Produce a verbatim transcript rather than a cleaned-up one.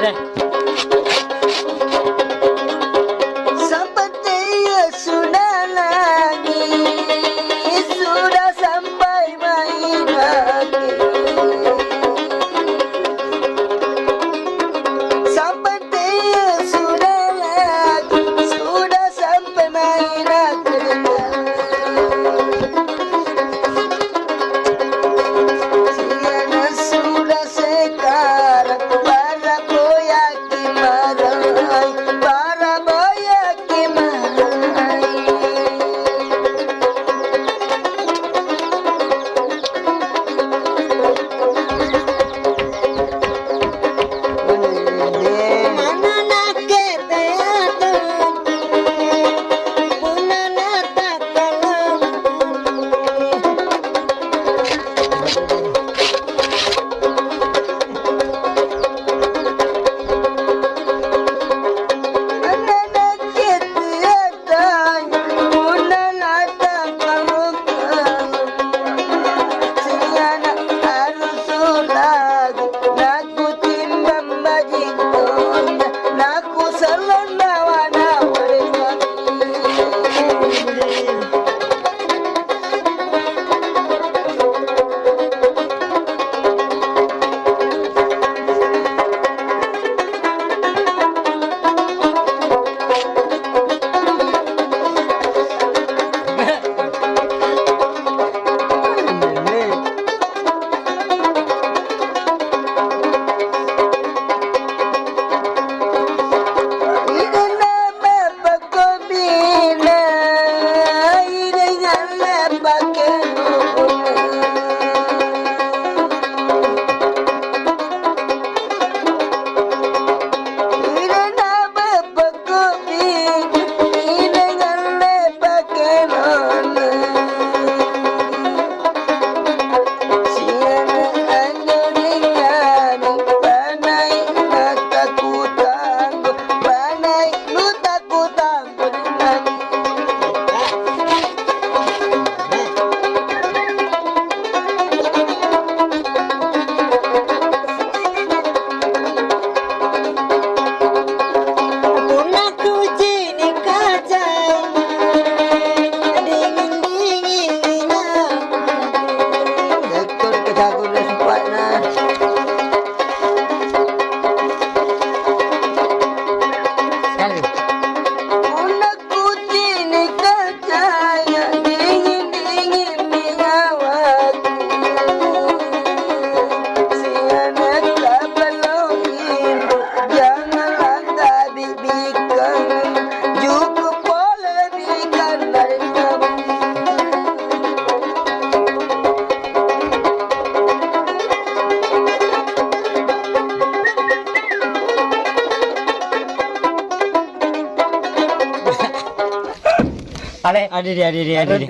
Sampai teie sudah lagi, sudah sampai mai lagi. Sampai teie sudah lagi, sudah sampai mai lagi. Siana sudah sekarang, para boyaki marai, para boyaki marai. Mana nakke teatu, punna natakkalampu. Punna nakke teatang, punna natakkalampu. Siana harus sulaku, nakutimbang baji' tonja, nakusalleng nawa-nawa ri Punna kucini' kacang, dinging-dinging ri nyamang. Punna kucini' kacaya, dinging-dingingmi nyawaku. Siana' tapallo injo, jangan langka bi'bikang, juku' pole bi'bikang dari kamu. Ale. Adi, adi, adi, adi.